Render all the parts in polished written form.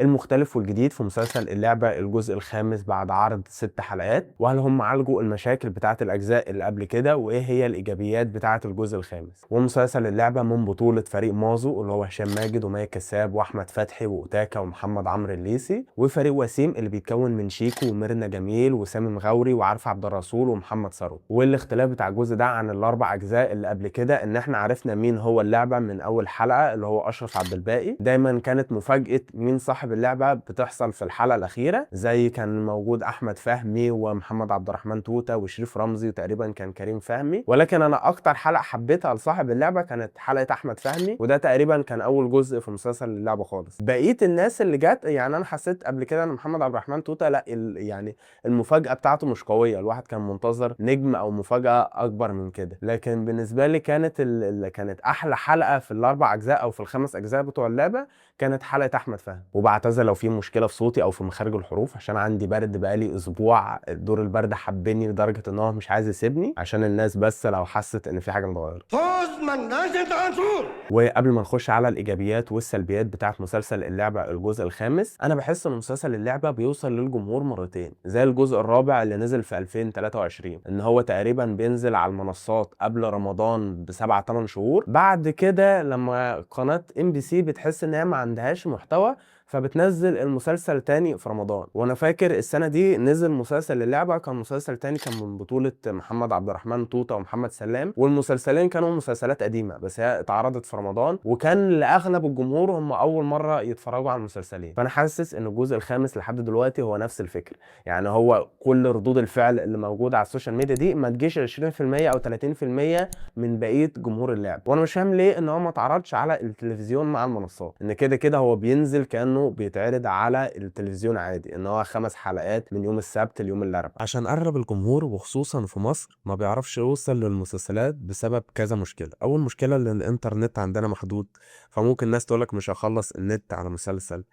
المختلف والجديد في مسلسل اللعبة الجزء الخامس بعد عرض 6 حلقات، وهل هم عالجوا المشاكل بتاعة الأجزاء اللي قبل كده، وإيه هي الإيجابيات بتاعة الجزء الخامس. ومسلسل اللعبة من بطولة فريق مازو اللي هو هشام ماجد ومي كساب وأحمد فتحي وأوتاكا ومحمد عمرو الليثي، وفريق وسيم اللي بيتكون من شيكو وميرنا جميل وسامي مغاوري وعارف عبد الرسول ومحمد ثروت. والاختلاف بتاع الجزء ده عن الاربع اجزاء اللي قبل كده ان احنا عرفنا مين هو اللعبة من اول حلقة اللي هو اشرف عبد الباقي. دايما كانت مفاجاة مين صاحب اللعبة بتحصل في الحلقة الاخيرة، زي كان موجود احمد فهمي ومحمد عبد الرحمن توته وشريف رمزي وتقريبا كان كريم فهمي، ولكن انا اكتر حلقة حبيتها لصاحب اللعبة كانت حلقة احمد فهمي، وده تقريبا كان اول جزء في مسلسل اللعبة خالص. بقية الناس اللي جت يعني انا حسيت قبل كده ان محمد عبد الرحمن توته لا يعني المفاجاة بتاعته مش قوية، الواحد كان منتظر نجم او مفاجاة اكبر من كده. لكن بالنسبة لي كانت اللي كانت احلى حلقة في الاربع اجزاء او في الخمس اجزاء بتوع اللعبة كانت حلقة احمد فهمي. وبعتذر لو في مشكلة في صوتي او في مخارج الحروف عشان عندي برد بقالي اسبوع، دور البرد حبني لدرجة ان هو مش عايز يسيبني، عشان الناس بس لو حست ان في حاجة متغيرة. وقبل ما نخش على الايجابيات والسلبيات بتاعه مسلسل اللعبة الجزء الخامس، انا بحس ان مسلسل اللعبة بيوصل للجمهور مرتين، زي الجزء الرابع اللي نزل في 2023، ان هو تقريبا بينزل على المنصات قبل رمضان ب7 8 شهور، بعد كده لما قناة MBC بتحس ان هي ما عندهاش محتوى فبتنزل المسلسل تاني في رمضان. وانا فاكر السنة دي نزل مسلسل اللعبة، كان مسلسل تاني كان من بطوله محمد عبد الرحمن توته ومحمد سلام، والمسلسلين كانوا مسلسلات قديمة بس هي اتعرضت في رمضان، وكان لاغلب الجمهور هم اول مرة يتفرجوا على المسلسلين. فانا حاسس ان الجزء الخامس لحد دلوقتي هو نفس الفكرة، يعني هو كل ردود الفعل اللي موجودة على ال social media دي ما تجيش 20% او 30% من بقية جمهور اللعبة. وانا مش فاهم ليه ان هو ما اتعرضش على التلفزيون مع المنصات، ان كده كده هو بينزل كانه بيتعرض على التلفزيون عادي، ان هو 5 حلقات من يوم السبت ليوم الاربعاء. عشان اغلب الجمهور وخصوصا في مصر ما بيعرفش يوصل للمسلسلات بسبب كذا مشكلة. اول مشكلة ان الانترنت عندنا محدود، فممكن الناس تقولك مش هخلص النت على مسلسل.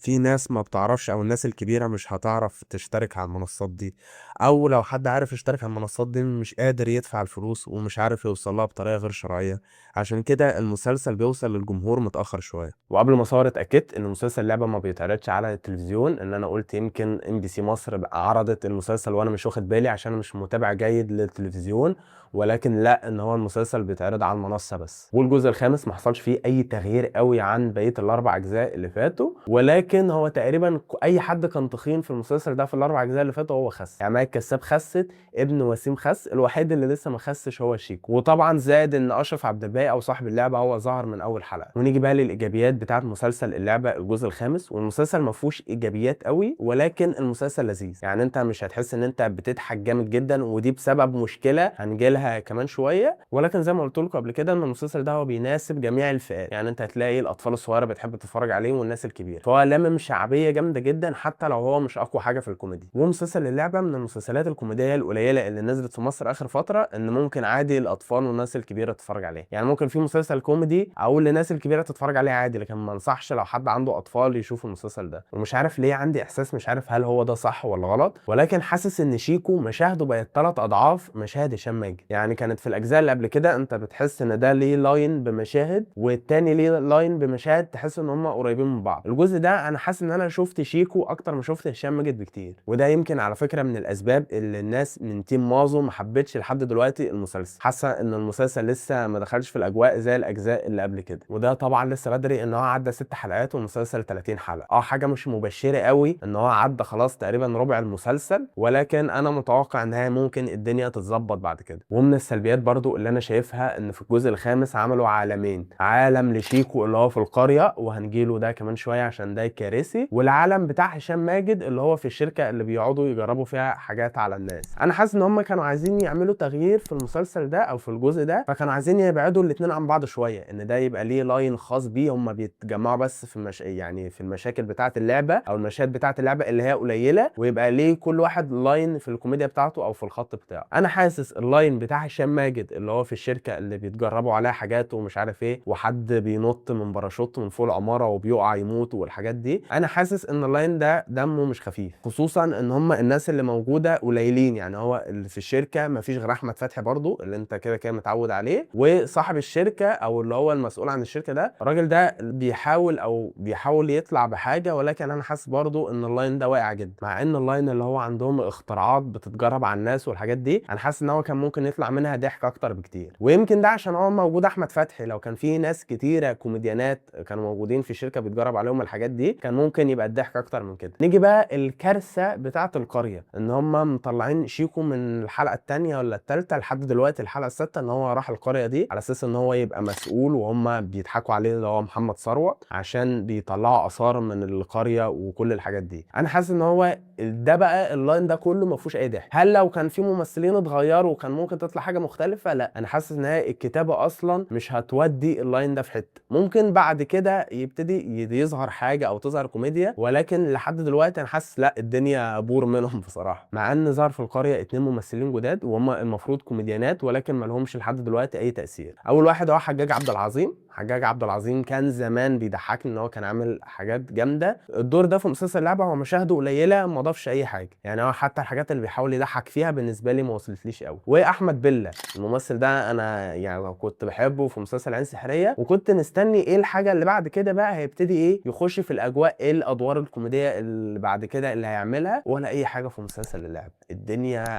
في ناس ما بتعرفش او الناس الكبيرة مش هتعرف تشترك على المنصات دي، او لو حد عارف يشترك على المنصات دي مش قادر يدفع الفلوس ومش عارف يوصلها بطريقة غير شرعية، عشان كده المسلسل بيوصل للجمهور متأخر شوية. وقبل ما اصور اتأكدت ان مسلسل اللعبة ما بيتعرضش على التلفزيون، ان انا قلت يمكن MBC مصر عرضت المسلسل وانا مش واخد بالي عشان مش متابع جيد للتلفزيون، ولكن لا، ان هو المسلسل بيتعرض على المنصة بس. والجزء الخامس ما حصلش فيه اي تغيير قوي عن بقية الاربع اجزاء اللي فاتوا، ولكن هو تقريبا اي حد كان تخين في المسلسل ده في الاربع اجزاء اللي فاتوا هو خس، يعني مي الكساب خست، ابن وسيم خس، الوحيد اللي لسه ما خسش هو شيكو. وطبعا زائد ان اشرف عبد الباقي او صاحب اللعبة هو ظهر من اول حلقة. ونيجي بقى للايجابيات بتاعه مسلسل اللعبة الجزء الخامس. والمسلسل ما فيهوش ايجابيات قوي، ولكن المسلسل لذيذ، يعني انت مش هتحس ان انت بتضحك جامد جدا، ودي بسبب مشكلة هنجيلها كمان شوية. ولكن زي ما قلت لكم قبل كده ان المسلسل ده هو بيناسب جميع الفئات، يعني انت هتلاقي الاطفال الصغيرة بتحب تتفرج عليه والناس الكبيرة، فهو لامم شعبية جامدة جدا حتى لو هو مش اقوى حاجة في الكوميدي. ومسلسل اللعبة من المسلسلات الكوميدية القليلة اللي نزلت في مصر اخر فترة ان ممكن عادي الاطفال والناس الكبيرة تتفرج عليه، يعني ممكن في مسلسل كوميدي اقول للناس الكبيرة تتفرج عليه عادي، لكن ما انصحش لو حد عنده اطفال يشوفوا المسلسل ده. ومش عارف ليه عندي احساس، مش عارف هل هو ده صح ولا غلط، ولكن حاسس ان شيكو مشاهده بقت 3 اضعاف مشاهد هشام ماجد. يعني كانت في الاجزاء اللي قبل كده انت بتحس ان ده ليه line بمشاهد والتاني ليه line بمشاهد، تحس ان هم قريبين من بعض. الجزء ده انا حاسس ان انا شفت شيكو اكتر ما شفت هشام ماجد بكتير، وده يمكن على فكرة من الاسباب اللي الناس من team مازو ما حبتش لحد دلوقتي المسلسل، حاسه ان المسلسل لسه ما دخلش في الاجواء زي الاجزاء اللي قبل كده. وده طبعا لسه بدري، ان هو عدى 6 حلقات والمسلسل 30 حلقة، حاجة مش مبشرة قوي ان هو عدى خلاص تقريبا ربع المسلسل، ولكن انا متوقع ان هي ممكن الدنيا تتظبط بعد كده. ومن السلبيات برضو اللي انا شايفها ان في الجزء الخامس عملوا عالمين، عالم لشيكو اللي هو في القرية وهنجيله ده كمان شوية عشان ده كارثي، والعالم بتاع هشام ماجد اللي هو في الشركة اللي بيقعدوا يجربوا فيها حاجات على الناس. انا حاسس ان هم كانوا عايزين يعملوا تغيير في المسلسل ده او في الجزء ده، فكانوا عايزين يبعدوا الاثنين عن بعض شوية، ان ده يبقى ليه line خاص بيه، هم بيتجمعوا بس في يعني في المشاكل بتاعه اللعبة او المشاهد بتاعه اللعبة اللي هي قليله، ويبقى ليه كل واحد line في الكوميديا بتاعته او في الخط بتاعه. انا حاسس ال line بتاع هشام ماجد اللي هو في الشركة اللي بيتجربوا عليها حاجات ومش عارف ايه، وحد بينط من باراشوت من فوق العمارة وبيقع يموت والحاجات دي. انا حاسس ان ال line ده دمه مش خفيف، خصوصا ان هم الناس اللي موجودة قليلين. يعني هو اللي في الشركة مفيش غير احمد فتحي برضو اللي انت كده كده متعود عليه، وصاحب الشركة او اللي هو المسؤول عن الشركة ده، الراجل ده بيحاول يطلع بحاجه، ولكن انا حاسس برضو ان ال line ده واقع جدا. مع ان ال line اللي هو عندهم اختراعات بتتجرب على الناس والحاجات دي، انا حاسس ان هو كان ممكن يطلع منها ضحك اكتر بكتير. ويمكن ده عشان هو موجود احمد فتحي، لو كان في ناس كتيرة كوميديانات كانوا موجودين في الشركة بيتجرب عليهم الحاجات دي، كان ممكن يبقى الضحك اكتر من كده. نيجي بقى الكارثة بتاعه القرية، ان هم مطلعين شيكو من الحلقة الثانية ولا الثالثة لحد دلوقتي الحلقة السادسة، ان هو راح القرية دي على اساس ان هو يبقى مسؤول، وهم بيضحكوا عليه اللي هو محمد ثروت عشان بيطلعوا اثار من القرية وكل الحاجات دي. انا حاسس ان هو ده بقى ال line ده كله ما فيهوش اي ضحك. هل لو كان في ممثلين اتغيروا كان ممكن تطلع حاجة مختلفة؟ لا، انا حاسس ان هي الكتابة اصلا مش هتودي ال line ده في حتة. ممكن بعد كده يبتدي يظهر حاجة او تظهر كوميديا، ولكن لحد دلوقتي انا حاسس لا، الدنيا بور منهم بصراحة. مع ان ظهر في القرية 2 ممثلين جداد وهم المفروض كوميديانات، ولكن ما لهمش لحد دلوقتي اي تاثير. اول واحد هو حجاج عبد العظيم. حجاج عبد العظيم كان زمان بيضحكني ان هو كان عامل حاجات جامدة. الدور ده في مسلسل اللعبة هو مشاهده قليله، ما ضافش اي حاجة، يعني هو حتى الحاجات اللي بيحاول يضحك فيها بالنسبة لي ما وصلتليش قوي. واحمد بله الممثل ده انا يعني كنت بحبه في مسلسل عين سحريه، وكنت مستني ايه الحاجة اللي بعد كده بقى هيبتدي ايه يخش في الاجواء، ايه الادوار الكوميدية اللي بعد كده اللي هيعملها، ولا اي حاجة في مسلسل اللعبة. الدنيا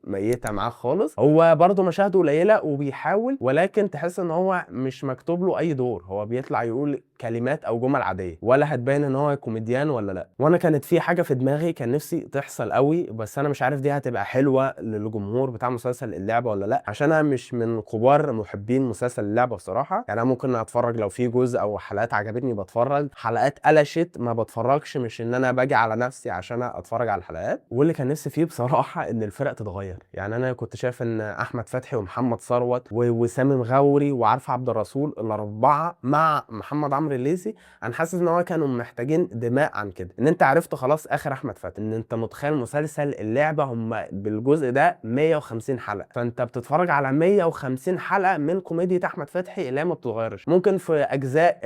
ميته معاه خالص. هو برده مشاهده قليله وبيحاول، ولكن تحس ان هو مش مكتوب له اي دور، هو بيطلع يقول كلمات او جمل عادية، ولا هتبان ان هو كوميديان ولا لا. وانا كانت في حاجة في دماغي كان نفسي تحصل قوي، بس انا مش عارف دي هتبقى حلوة للجمهور بتاع مسلسل اللعبة ولا لا، عشان انا مش من كبار محبين مسلسل اللعبة بصراحة. يعني انا ممكن اتفرج لو في جزء او حلقات عجبتني بتفرج، حلقات قلشت ما بتفرجش، مش ان انا باجي على نفسي عشان اتفرج على الحلقات. واللي كان نفسي فيه بصراحة ان الفرق تتغير. يعني انا كنت شايف ان احمد فتحي ومحمد ثروت وسامي مغاوري وعارف عبد الرسول الاربعة مع محمد عمرو الليثي، انا حاسس ان هو كانوا محتاجين دماء عن كده. ان انت عرفت خلاص اخر احمد فتحي، ان انت متخيل مسلسل اللعبة هم بالجزء ده 150 حلقة، فانت بتتفرج على 150 حلقة من كوميديا احمد فتحي اللي هي ما بتتغيرش. ممكن في اجزاء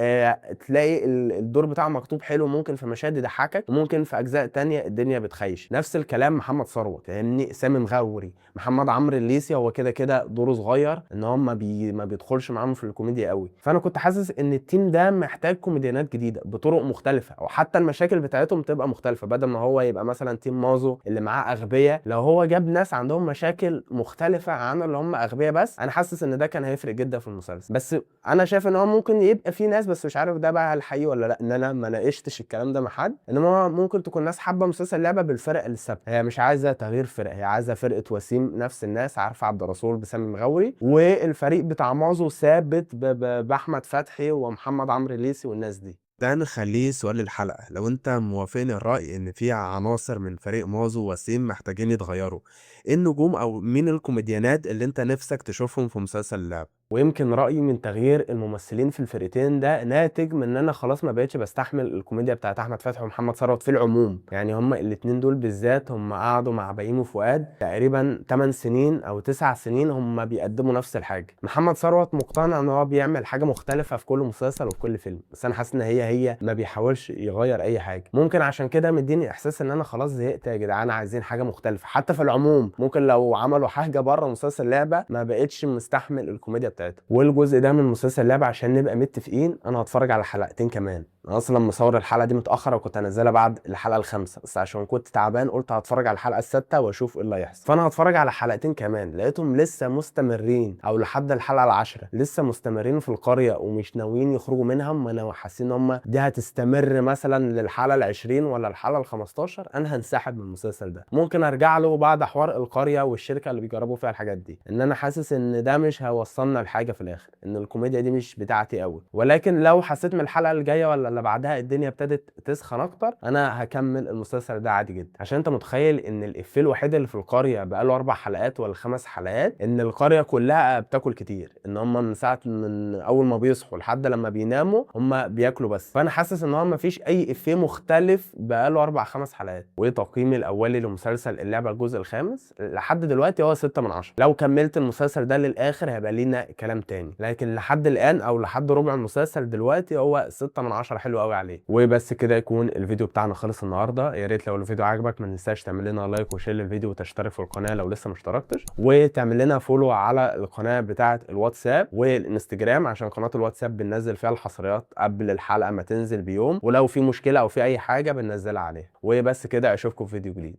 تلاقي الدور بتاعه مكتوب حلو، ممكن في مشاهد يضحكك، وممكن في اجزاء تانية الدنيا بتخيش. نفس الكلام محمد ثروت، فاهمني، سامي مغاوري، محمد عمرو الليثي هو كده كده دوره صغير، ان هو ما بيدخلش معاهم في الكوميديا قوي. فانا كنت حاسس ان ال team ده محتاج كوميديانات جديدة بطرق مختلفة، او حتى المشاكل بتاعتهم تبقى مختلفة، بدل ما هو يبقى مثلا team مازو اللي معاه اغبياء، لو هو جاب ناس عندهم مشاكل مختلفة عن اللي هم اغبياء بس، انا حاسس ان ده كان هيفرق جدا في المسلسل. بس انا شايف ان هو ممكن يبقى في ناس، بس مش عارف ده بقى هل حقيقي ولا لا، ان انا ما ناقشتش الكلام ده مع حد، انما ممكن تكون ناس حابة مسلسل اللعبة بالفرق الثابتة، هي مش عايزه تغيير فرق، هي عايزه فرقه وسيم نفس الناس، عارفه عبد الرسول بسامي مغاوري، والفريق بتاع مازو ثابت باحمد فتحي ومحمد عمرو الليثي والناس دي. ده نخليه سؤال الحلقة، لو انت موافقني الرأي ان في عناصر من فريق مازو وسيم محتاجين يتغيروا، ايه النجوم او مين الكوميديانات اللي انت نفسك تشوفهم في مسلسل اللعبة؟ ويمكن رأيي من تغيير الممثلين في الفرقتين ده ناتج من ان انا خلاص ما بقتش بستحمل الكوميديا بتاعت احمد فتحي ومحمد ثروت في العموم. يعني هما الاتنين دول بالذات هم قعدوا مع بيومي فؤاد تقريبا 8 سنين او 9 سنين هم بيقدموا نفس الحاجة. محمد ثروت مقتنع ان هو بيعمل حاجة مختلفة في كل مسلسل وفي كل فيلم، بس انا حاسس ان هي ما بيحاولش يغير اي حاجة. ممكن عشان كده مديني احساس ان انا خلاص زهقت يا جدعان، عايزين حاجة مختلفة حتى في العموم. ممكن لو عملوا حاجة بره مسلسل لعبة ما بقتش مستحمل الكوميديا بتاعتها. والجزء ده من مسلسل لعبة عشان نبقى متفقين انا هتفرج على حلقتين كمان. انا اصلا مصور الحلقة دي متاخر وكنت هنزلها بعد الحلقة الخامسة، بس عشان كنت تعبان قلت هتفرج على الحلقة السادسة واشوف ايه اللي هيحصل. فانا هتفرج على حلقتين كمان، لقيتهم لسه مستمرين او لحد الحلقة العاشرة لسه مستمرين في القرية ومش ناويين يخرجوا منها. هم انا حاسين ان هم دي هتستمر مثلا للحلقة ال20 ولا الحلقة ال15، انا هنسحب من المسلسل ده. ممكن ارجع له بعد حوار القرية والشركة اللي بيجربوا فيها الحاجات دي، ان انا حاسس ان ده مش هيوصلنا لحاجة في الاخر، ان الكوميديا دي مش بتاعتي قوي. ولكن لو حسيت من الحلقة الجاية ولا اللي بعدها الدنيا ابتدت تسخن اكتر، انا هكمل المسلسل ده عادي جدا. عشان انت متخيل ان الافيه الوحيد اللي في القرية بقاله 4 حلقات ولا 5 حلقات، ان القرية كلها بتاكل كتير، ان هم من ساعة من اول ما بيصحوا لحد لما بيناموا هم بياكلوا بس. فانا حاسس ان هو مفيش اي افيه مختلف بقاله 4 5 حلقات. وتقييمي الاولي لمسلسل اللعبة الجزء الخامس لحد دلوقتي هو 6 من 10. لو كملت المسلسل ده للاخر هيبقى لينا كلام تاني، لكن لحد الان او لحد ربع المسلسل دلوقتي هو 6 من 10 حلو قوي عليه. وبس كده يكون الفيديو بتاعنا خلص النهارده. يا ريت لو الفيديو عجبك ما تنساش تعمل لنا like و share للفيديو وتشترك في القناة لو لسه ما اشتركتش، وتعمل لنا follow على القناة بتاعه الواتساب والانستجرام، عشان قناة الواتساب بننزل فيها الحصريات قبل الحلقة ما تنزل بيوم، ولو في مشكلة او في اي حاجة بننزلها عليها. وبس كده، اشوفكم في فيديو جديد.